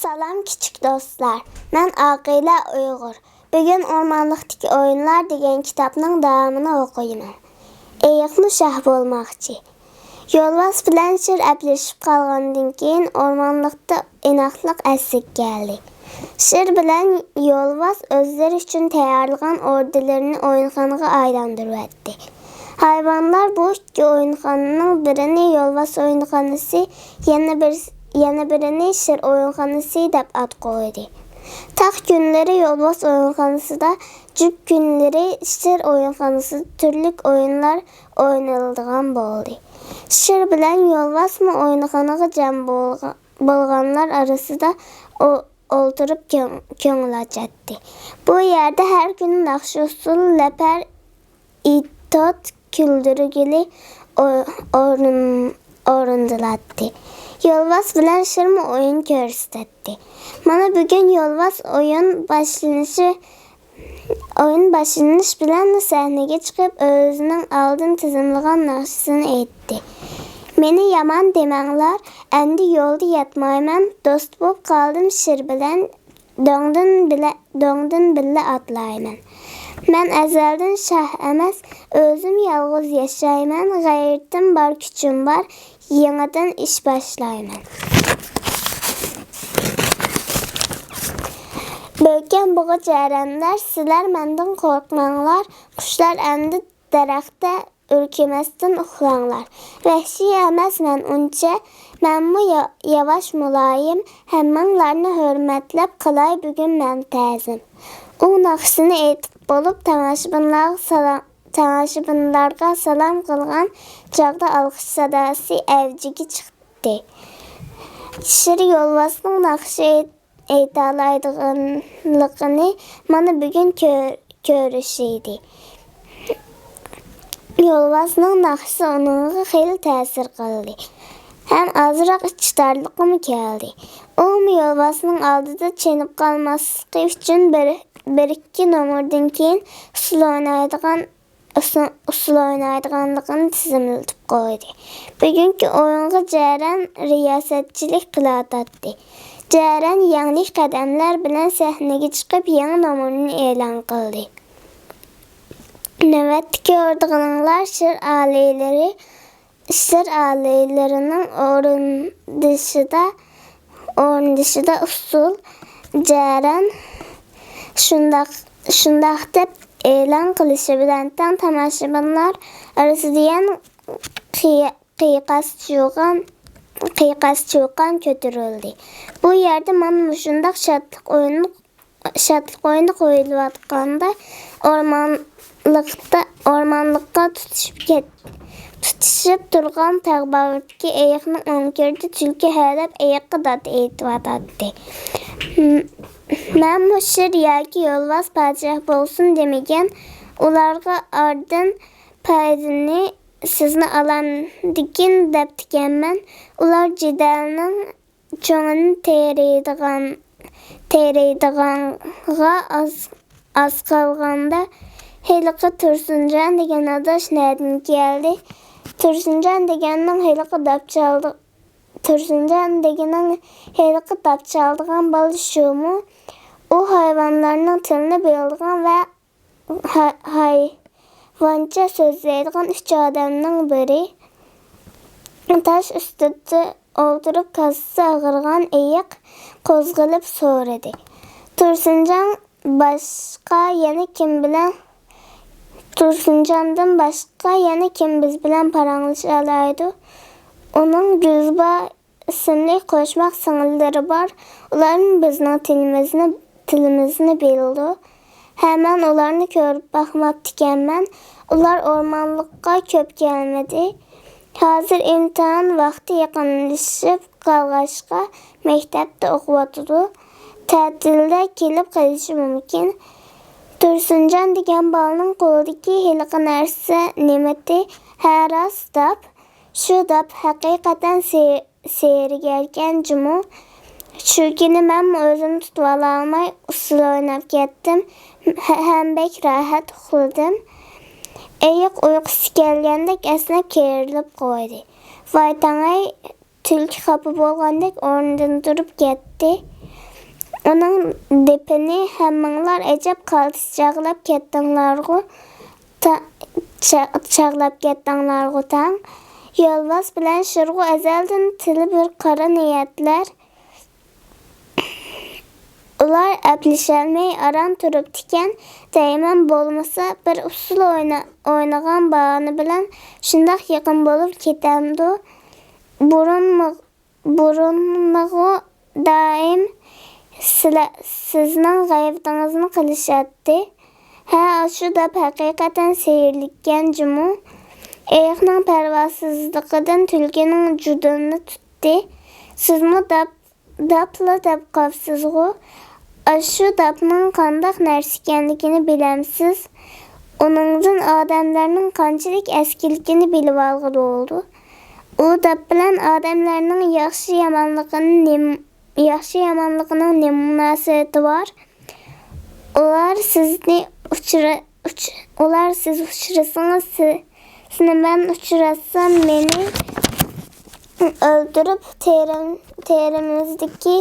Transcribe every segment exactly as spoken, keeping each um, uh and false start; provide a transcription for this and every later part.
سالام كىچىك دوستلار، مەن ئاقىلە ئۇيغۇر. بۈگۈن ئورمانلىقتىكى ئويۇنلار دېگەن كىتابنىڭ داۋامىنى ئوقۇيمەن. ئېيىقمۇ شاھ بولماقچى. يولۋاس بىلەن شىر ئەپلىشىپ قالغاندىن كېيىن ئورمانلىقتا ئىناقلىق ئەسلىگە كەلدى. شىر بىلەن يولۋاس ئۆزلىرى ئۈچۈن تەييارلىغان ئوردىلىرىنى ئويۇنخانىغا ئايلاندۇرۇۋەتتى. ھايۋانلار بۇ ئىككى ئويۇنخانىنىڭ بىرىنى يولۋاس ئويۇنخانىسى، يەنە بىر، يەنە بىرىنى شىر ئويۇنخانىسى دەپ ئات قويدى. تاق كۈنلىرى يولۋاس ئويۇنخانىسىدا، جۈپ كۈنلىرى شىر ئويۇنخانىسىدا تۈرلۈك ئويۇنلار ئوينىلىدىغان بولدى. شىر بىلەن يولۋاسمۇ ئويۇنخانىغا جەم بولغا-، بولغانلار ئارىسىدا ئو-، ئولتۇرۇپ كۆڭ-، كۆڭۈل ئاچاتتى. بۇ يەردە ھەر كۈنى ناخشا-ئۇسسۇل، لەپەر، ئىتوت كۈلدۈرگىلى ئو-، ئورۇن-، ئورۇندىلاتتى. يولۋاس بىلەن شىرمۇ ئويۇن كۆرسىتەتتى. مانا بۈگۈن يولۋاس ئويۇن باشلىنىشى، ئويۇن باشلىنىش بىلەن سەھنىگە چىقىپ، ئۆزىنىڭ ئالدىن تىزىملىغان ناخشىسىنى ئېيتتى. مېنى يامان دېمەڭلار، ئەمدى يولدا ياتمايمەن، دوست بولۇپ قالدىم شىر بىلەن، دۆڭدىن بىلە-، دۆڭدىن بىللە ئاتلايمەن. مەن ئەزەلدىن شاھ ئەمەس، ئۆزۈم يالغۇز ياشايمەن، غەيرىتىم بار، كۈچۈم بار، يېڭىدىن ئىش باشلايمەن. بۆكەن بۇغا جەرەنلەر، سىلەر مەندىن قورقماڭلار، قۇشلار ئەمدى دەرەختە ئۈركۈمەستىن ئۇخلاڭلار. ۋەھشىي ئەمەس مەن ئۇنچە، مەنمۇ يا-، ياۋاش مۇلايىم، ھەممىڭلارنى ھۆرمەتلەپ قىلاي بۈگۈن مەن تەزىم. ئۇ ناخشىسىنى ئېيتىپ بولۇپ، تاماشىبىنلارغا سالام، تاماشىبىنلارغا سالام قىلغان چاغدا ئالقىش ساداسى ئەۋجىگە چىقتى. شىر يولۋاسنىڭ ناخشا ئېيت-، ئېيتالايدىغانلىقىنى مانا بۈگۈن كۆر-، كۆرۈشىدى. يولۋاسنىڭ ناخشىسى ئۇنىڭغا خېلى تەسىر قىلدى ھەم ئازراق ئىچى تارلىقىمۇ كەلدى. ئۇمۇ يولۋاسنىڭ ئالدىدا چېنىپ قالماسلىقى ئۈچۈن بىر، بىر ئىككى نومۇردىن كېيىن ئۇسسۇل ئوينايدىغان ئۇسسۇ-، ئۇسسۇل ئوينايدىغانلىقىنى تىزىملىتىپ قويدى. بۈگۈنكى ئويۇنغا جەرەن رىياسەتچىلىك قىلىۋاتاتتى. جەرەن يەڭلىك قەدەملەر بىلەن سەھنىگە چىقىپ، يېڭى نومۇرنى ئېلان قىلدى. نۆۋەتتىكى ئورۇنلار شىر ئالىيلىرى، شىر ئالىيلىرىنىڭ ئورۇندىشىدا، ئورۇندىشىدا ئۇسسۇل، جەرەن شۇنداق، شۇنداق دەپ ئېلان قىلىشى بىلەن تەڭ تاماشىبىنلار ئارىسىدا يەنە قىي-، قىيقاس-چۇقان، قىيقاس-چۇقان كۆتۈرۈلدى. بۇ يەردە مانا مۇشۇنداق شادلىق ئويۇنى، شادلىق ئويۇنى قويۇلۇۋاتقاندا، ئورمانلىقتا، ئورمانلىققا تۇتىشىپ كەت-، تۇتىشىپ تۇرغان تاغ باغرىدىكى ئېيىقنىڭ ئۆڭكۈرىدە تۈلكە ھەدەپ ئېيىققا داد ئېيتىۋاتاتتى. م-، مەنمۇ شىر ياكى يولۋاس پادىشاھ بولسۇن دېمىگەن، ئۇلارغا ئاردىن پايدىنى سىزنى ئالامدىكىن دەپتىكەنمەن. ئۇلار جېدەلنىڭ چوڭىنى تېرىيدىغان، تېرىيدىغانغا ئاز، ئاز قالغاندا، ھېلىقى تۇرسۇنجان دېگەن ئاداش نەدىن كەلدى؟ تۇرسۇنجان دېگەننىڭ ھېلىقى داپ چالدى-، تۇرسۇنجان دېگىنىڭ ھېلىقى داپ چالىدىغان بالا شۇمۇ؟ ئۇ ھايۋانلارنىڭ تىلىنى بىلىدىغان ۋە ھا-، ھايۋانچە سۆزلەيدىغان ئۈچ ئادەمنىڭ بىرى. تاش ئۈستىدە ئولتۇرۇپ كاسىسى ئاغرىغان ئېيىق قوزغىلىپ سورىدى. تۇرسۇنجان باشقا يەنە كىم بىلەن، تۇرسۇنجاندىن باشقا يەنە كىم بىز بىلەن پاراڭلىشالايدۇ؟ ئۇنىڭ گۈلزىبا ئىسىملىك قوشماق سىڭىللىرى بار. ئۇلارمۇ بىزنىڭ تىلىمىزنى، تىلىمىزنى بىلىدۇ. ھە، مەن ئۇلارنى كۆرۈپ باقماپتىكەنمەن. ئۇلار ئورمانلىققا كۆپ كەلمىدى. ھازىر ئىمتىھان ۋاقتى يېقىنلىشىپ قالغاچقا، مەكتەپتە ئوقۇۋاتىدۇ. تەتىلدە كېلىپ قېلىشى مۇمكىن. تۇرسۇنجان دېگەن بالىنىڭ قولىدىكى ھېلىقى نەرسە نېمىتى؟ ھە، راست داپ. شۇ داپ ھەقىقەتەن سېرىگەركەن جۇمۇ. شۇ كۈنى مەنمۇ ئۆزۈمنى تۇتۇۋالالماي ئۇسسۇل ئويناپ كەتتىم ھە-، ھەم بەك راھەت ئۇخلىدىم. ئېيىق ئۇيقۇسى كەلگەندەك ئەسنەپ كېرىلىپ قويدى. ۋاي تاڭاي، تۈلكە خاپا بولغاندەك ئورنىدىن تۇرۇپ كەتتى. ئۇنىڭ دېپىنى ھەممىڭلار ئەجەب قالتىس چاغلاپ كەتتىڭلارغۇ تا-، چا-، چاغلاپ كەتتىڭلارغۇ تاڭ. يولۋاس بىلەن شىرغۇ ئەزەلدىن تىلى بىر قارا نىيەتلەر. ئۇلار ئەپلىشەلمەي ئاران تۇرۇپتىكەن دەيمەن، بولمىسا بىر ئۇسسۇل ئوينا-، ئوينىغان باھانە بىلەن شۇنداق يېقىن بولۇپ كېتەمدۇ؟ بۇرۇنمۇ-، بۇرۇنمىغۇ دائىم سىلە-، سىزنىڭ غەيۋىتىڭىزنى قىلىشاتتى. ھە، ئاشۇ داپ ھەقىقەتەن سېھىرلىككەن جۇمۇ. ئېيىقنىڭ پەرۋاسىزلىقىدىن تۈلكىنىڭ جۇدۇنى تۇتتى. سىزمۇ داپ، داپلا دەپ قاپسىزغۇ؟ ئاشۇ داپنىڭ قانداق نەرسە ئىكەنلىكىنى بىلەمسىز؟ ئۇنىڭدىن ئادەملەرنىڭ قانچىلىك ئەسكىلىكىنى بىلىۋالغىلى بولىدۇ. ئۇ داپ بىلەن ئادەملەرنىڭ ياخشى يامانلىقىنى نېم-، ياخشى يامانلىقىنىڭ نېمە مۇناسىۋىتى بار؟ ئۇلار سىزنى ئۇچرا-، ئۇچ-، ئۇلار سىز ئۇچرىسىڭىز، سى-، سىنى مەن ئۇچراتسام، مېنى ئۆلتۈرۈپ، تېرىم-، تېرىمىزدىكى،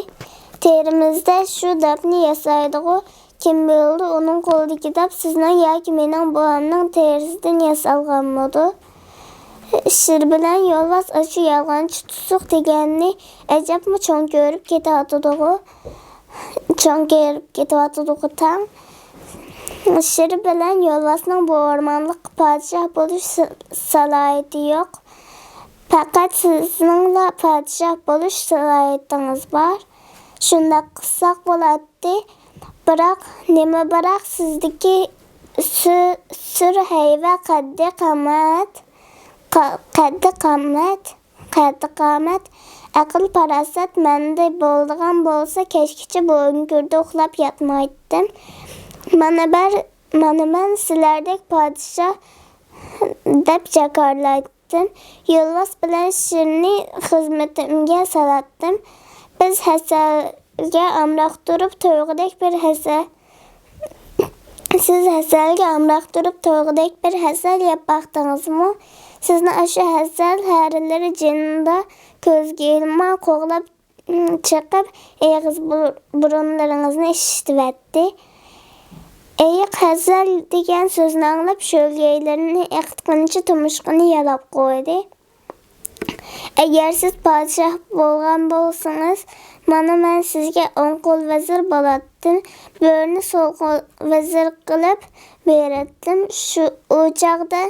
تېرىمىزدە شۇ داپنى ياسايدىغۇ؟ كىم بىلىدۇ، ئۇنىڭ قولىدىكى داپ سىزنىڭ ياكى مېنىڭ بوۋامنىڭ تېرىسىدىن ياسالغانمىدۇ؟ شىر بىلەن يولۋاس ئاشۇ يالغانچى تۇسۇق دېگەننى ئەجەبمۇ چوڭ كۆرۈپ كېتىۋاتىدىغۇ؟ چوڭ كۆرۈپ كېتىۋاتىدىغۇ تاڭ. شىر بىلەن يولۋاسنىڭ بۇ ئورمانلىققا پادىشاھ بولۇش سا-، سالاھىيىتى يوق. پەقەت سىزنىڭلا پادىشاھ بولۇش سالاھىيىتىڭىز بار. شۇنداق قىلساق بولاتتى. بىراق، نېمە بىراق، سىزدىكى سۈ-، سۈر ھەيۋە، قەددى قامەت، قا-، قەددى قامەت، قەددى قامەت، ئەقىل پاراسەت مەندە بولىدىغان بولسا، كەچكىچە بۇ ئۆڭكۈردە ئۇخلاپ ياتمايتتىم. مانا بەر، مانا مەن سىلەردەك پادىشاھ دەپ جاكارلايتتىم. يولۋاس بىلەن شىرنى خىزمىتىمگە سالاتتىم. بىز ھەسەلگە ئامراق تۇرۇپ تۇرغۇدەك بىر ھەسەل، سىز ھەسەلگە ئامراق تۇرۇپ تۇرغۇدەك بىر ھەسەل يەپ باقتىڭىزمۇ؟ سىزنى ئاشۇ ھەسەل ھەرىلىرى جېنىدا كۆزگە ئىلماي قوغلاپ چىقىپ، ئېغىز بۇر-، بۇرۇنلىرىڭىزنى ئىششىتىۋەتتى. ئېيىق ھەسەل دېگەن سۆزنى ئاڭلاپ، شۆلگەيلىرىنى ئېقىتقىنىچە تۇمشۇقىنى يالاپ قويدى. ئەگەر سىز پادىشاھ بولغان بولسىڭىز، مانا مەن سىزگە ئوڭ قول ۋەزىر بولاتتىم، بۆرىنى سول قول ۋەزىر قىلىپ بېرەتتىم. شۇ، ئۇ چاغدا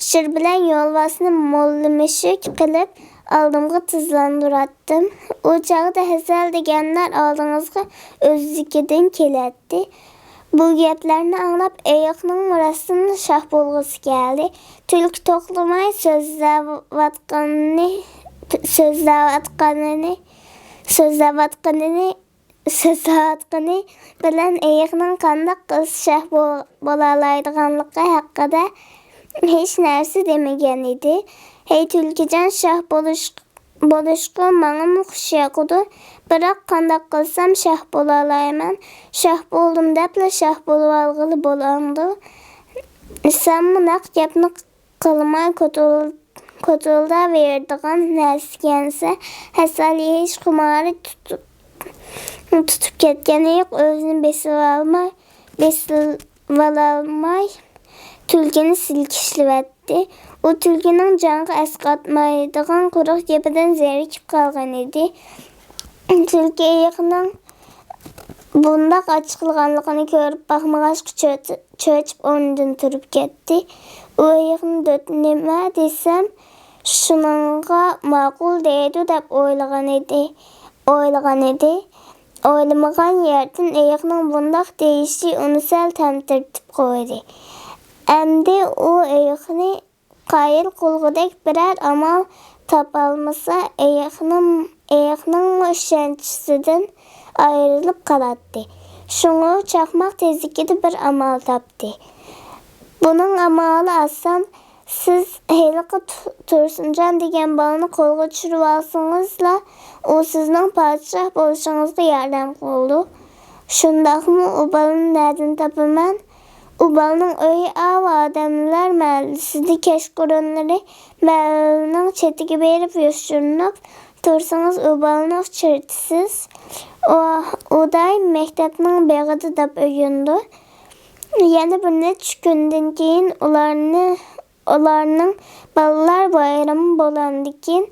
شىر بىلەن يولۋاسنى موللا مۈشۈك قىلىپ ئالدىمغا تىزلاندۇراتتىم. ئۇ چاغدا ھەسەل دېگەنلەر ئالدىڭىزغا ئۆزلۈكىدىن كېلەتتى. بۇ گەپلەرنى ئاڭلاپ، ئېيىقنىڭ راستتىن شاھ بولغۇسى كەلدى. تۈلكە توختىماي سۆزلەۋاتقىنىنى، سۆزلەۋاتقىنىنى، سۆزلەۋاتقىنىنى، سۆزلەۋاتقىنى بىلەن ئېيىقنىڭ قانداق قىلسا شاھ بول-، بولالايدىغانلىقى ھەققىدە ھېچ نەرسە دېمىگەن ئىدى. ھەي تۈلكىجان، شاھ بولۇش بولۇشقا ماڭىمۇ خۇش ياقىدۇ، بىراق قانداق قىلسام شاھ بولالايمەن؟ شاھ بولدۇم دەپلا شاھ بولۇۋالغىلى بولامدۇ؟ سەنمۇ نەق گەپنى قىلماي كوتۇل-، كوتۇلداۋېرىدىغان نەرسىكەنسەن. ھەسەل يېيىش خۇمارى تۇتۇپ، تۇتۇپ كەتكەن ئېيىق ئۆزىنى بېسىۋالماي، بېسىۋالالماي تۈلكىنى سىلكىشلىۋەتتى. ئۇ تۈلكىنىڭ جانغا ئەسقاتمايدىغان قۇرۇق گېپىدىن زېرىكىپ قالغان ئىدى. تۈلكە ئېيىقنىڭ بۇنداق ئاچچىقلىغانلىقىنى كۆرۈپ باقمىغاچقا، چۆ-، چۆچۈپ ئورنىدىن تۇرۇپ كەتتى. ئۇ ئېيىقنى دۆت-، نېمە دېسەم، شۇنىڭغا ماقۇل دەيدۇ دەپ ئويلىغان ئىدى، ئويلىغان ئىدى. ئويلىمىغان يەردىن ئېيىقنىڭ بۇنداق دېيىشى ئۇنى سەل تەمتىرىتىپ قويدى. ئەمدى ئۇ ئېيىقنى قايىل قىلغۇدەك بىرەر ئامال تاپالمىسا، ئېيىقنىڭ، ئېيىقنىڭمۇ ئىشەنچىسىدىن ئايرىلىپ قالاتتى. شۇڭا چاقماق تېزلىكىدە بىر ئامال تاپتى. بۇنىڭ ئامالى ئاسان. سىز ھېلىقى تۇ-، تۇرسۇنجان دېگەن بالىنى قولغا چۈشۈرۈۋالسىڭىزلا، ئۇ سىزنىڭ پادىشاھ بولۇشىڭىزغا ياردەم قىلىدۇ. شۇنداقمۇ؟ ئۇ بالىنى نەدىن تاپىمەن؟ ئۇ بالىنىڭ ئۆيى ئاۋۇ ئادەملەر مەھەللىسىدە. كەچقۇرۇنلىرى مەھەللىنىڭ چېتىگە بېرىپ يوشۇرۇنۇپ تۇرسىڭىز، ئۇ بالىنى ئۇچرىتىسىز. ئۇ، ئۇ ئۇ دائىم مەكتەپنىڭ بېغىدا دەپ ئۆگىنىدۇ. يەنە بىر نەچچە كۈندىن كېيىن ئۇلارنى، ئۇلارنىڭ بالىلار بايرىمى بولغاندىكىن،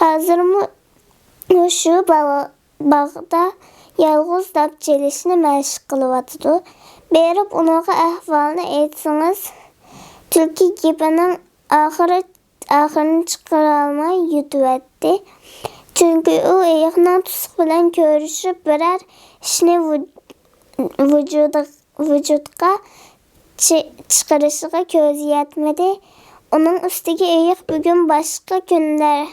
ھازىرمۇ ئۇ شۇ باغ-، باغدا يالغۇز داپ چېلىشنى مەشىق قىلىۋاتىدۇ. بېرىپ ئۇنىڭغا ئەھۋالنى ئېيتسىڭىز، تۈلكە گېپىنىڭ ئاخىرى، ئاخىرىنى چىقىرالماي يۇتۇۋەتتى. چۈنكى ئۇ ئېيىقنىڭ تۇسۇق بىلەن كۆرۈشۈپ، بىرەر ئىشنى ۋۇ-، ۋۇجۇدىغا ۋۇجۇدقا چى-، چىقىرىشىغا كۆزى يەتمىدى. ئۇنىڭ ئۈستىگە ئېيىق بۈگۈن باشقا كۈنلەر،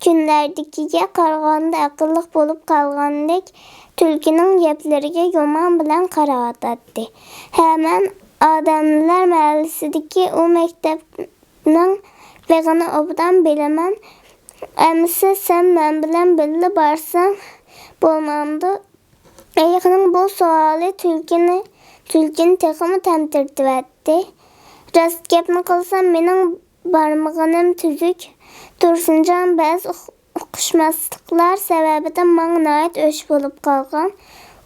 كۈنلەردىكىگە قارىغاندا ئەقىللىق بولۇپ قالغاندەك، تۈلكىنىڭ گەپلىرىگە گۇمان بىلەن قاراۋاتاتتى. ھە، مەن ئادەملەر مەھەللىسىدىكى ئۇ مەكتەپنىڭ بېغىنى ئوبدان بىلىمەن. ئەمىسە سەن مەن بىلەن بىللە بارساڭ بولمامدۇ؟ ئېيىقنىڭ بۇ سوئالى تۈلكىنى، تۈلكىنى تېخىمۇ تەمتىرىتىۋەتتى. راست گەپنى قىلسام، مېنىڭ بارمىغىنىم تۈزۈك. تۇرسۇنجان بەزى ئۇق-، ئۇقۇشماسلىقلار سەۋەبىدىن ماڭا ناھايىتى ئۆچ بولۇپ قالغان.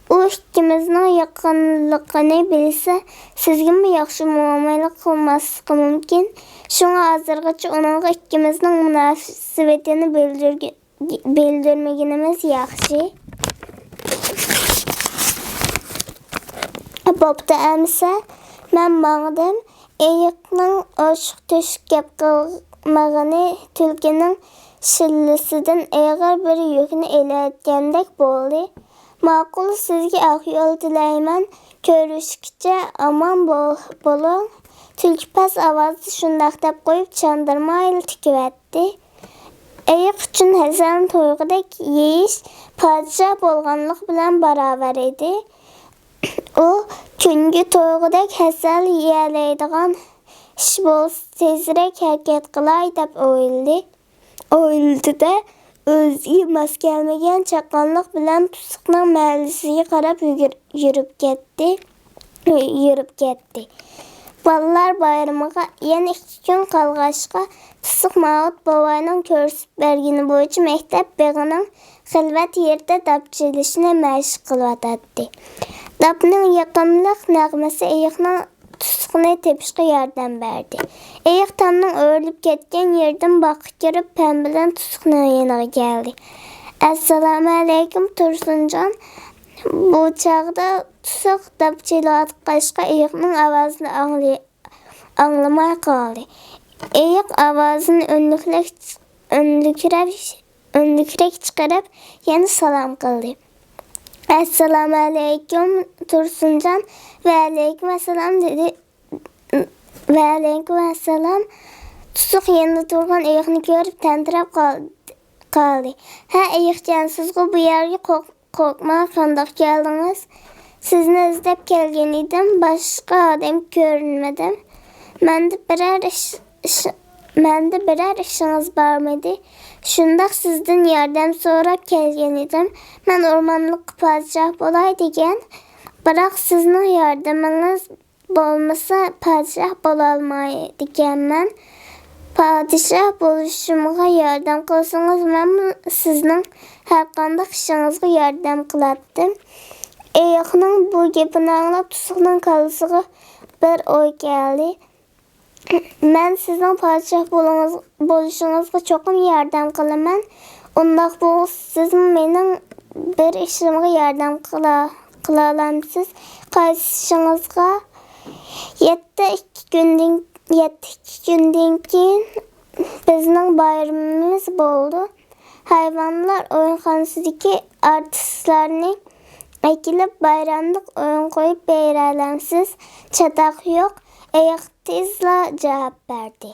ئۇ ئىككىمىزنىڭ يېقىنلىقىنى بىلسە، سىزگىمۇ ياخشى مۇئامىلە قىلماسلىقى مۇمكىن. شۇڭا ھازىرغىچە ئۇنىڭغا ئىككىمىزنىڭ مۇناسىۋىتىنى بىلدۈرگە-، بىلدۈرمىگىنىمىز ياخشى. بوپتۇ ئەمىسە، مەن ماڭدىم. ئېيىقنىڭ ئوشۇق-تۆشۈك گەپ قىلمىغىنى تۈلكىنىڭ شىللىسىدىن ئېغىر بىر يۈكنى ئېلىۋەتكەندەك بولدى. ماقۇل، سىزگە ئاق يول تىلەيمەن. كۆرۈشكىچە ئامان بول-، بولۇڭ. تۈلكە پەس ئاۋازدا شۇنداق دەپ قويۇپ، چاندۇرمايلا تىكىۋەتتى. ئېيىق ئۈچۈن ھەسەلنى تويغۇدەك يېيىش پادىشاھ بولغانلىق بىلەن باراۋەر ئىدى. ئۇ كۈنگە تويغۇدەك ھەسەل يېيەلەيدىغان ئىش بولسا، تېزرەك ھەرىكەت قىلاي دەپ ئويلىدى. ئويلىدى-دە، ئۆزىگە ماس كەلمىگەن چاققانلىق بىلەن تۇسۇقنىڭ مەھەللىسىگە قاراپ يۈگۈر-، يۈرۈپ كەتتى. يۈرۈپ كەتتى. بالىلار بايرىمىغا يەنە ئىككى كۈن قالغاچقا، تۇسۇق ماۋۇت بوۋاينىڭ كۆرسىتىپ بەرگىنى بويىچە مەكتەپ بېغىنىڭ خىلۋەت يېرىدە داپ چېلىشنى مەشىق قىلىۋاتاتتى. داپنىڭ يېقىملىق نەغمىسى ئېيىقنىڭ تۇسۇقنى تېپىشقا ياردەم بەردى. ئېيىق تامنىڭ ئۆرۈلۈپ كەتكەن يېرىدىن باغقا كىرىپ، پەم بىلەن تۇسۇقنىڭ يېنىغا كەلدى. ئەسسالامۇئەلەيكۇم، تۇرسۇنجان. بۇ چاغدا تۇسۇق داپ چېلىۋاتقاچقا، ئېيىقنىڭ ئاۋازىنى ئاڭلى-، ئاڭلىماي قالدى. ئېيىق ئاۋازىنى ئۈنلۈكرەك، ئۈنلۈكرەك، ئۈنلۈكرەك چىقىرىپ، يەنە سالام قىلدى. ئەسسالامۇئەلەيكۇم، تۇرسۇنجان. ۋەئەلەيكۇم ئەسسالام، دېدى. ۋەئەلەيكۇم ئەسسالام. تۇسۇق يېنىدا تۇرغان ئېيىقنى كۆرۈپ تەمتىرەپ قال-، قالدى. ھە، ئېيىقجان، سىزغۇ بۇ يەرگە قورق-، قورقماي قانداق كەلدىڭىز؟ سىزنى ئىزدەپ كەلگەن ئىدىم، باشقا ئادەم كۆرۈنمىدىم. مەندە بىرەر ئىش، ئىش، مەندە بىرەر ئىشىڭىز بارمىدى؟ شۇنداق، سىزدىن ياردەم سوراپ كەلگەن ئىدىم. مەن ئورمانلىققا پادىشاھ بولاي دېگەن. بىراق سىزنىڭ ياردىمىڭىز بولمىسا، پادىشاھ بولالمايدىكەنمەن. پادىشاھ بولۇشۇمغا ياردەم قىلسىڭىز، مەنمۇ سىزنىڭ ھەرقانداق ئىشىڭىزغا ياردەم قىلاتتىم. ئېيىقنىڭ بۇ گېپىنى ئاڭلاپ، تۇسۇقنىڭ كاللىسىغا بىر ئوي كەلدى. مەن سىزنىڭ پادىشاھ بولۇڭىز-، بولۇشىڭىزغا چوقۇم ياردەم قىلىمەن. ئۇنداق بولسا، سىزمۇ مېنىڭ بىر ئىشىمغا ياردەم قىلا-، قىلالامسىز؟ قايسى ئىشىڭىزغا؟ يەتتە ئىككى كۈندىن، يەتتە ئىككى كۈندىن كېيىن بىزنىڭ بايرىمىمىز بولىدۇ. ھايۋانلار ئويۇنخانىسىدىكى ئارتىسلارنى ئەكېلىپ، بايراملىق ئويۇن قويۇپ بېرەلەمسىز؟ چاتاق يوق. ئېيىق تېزلا جاۋاب بەردى.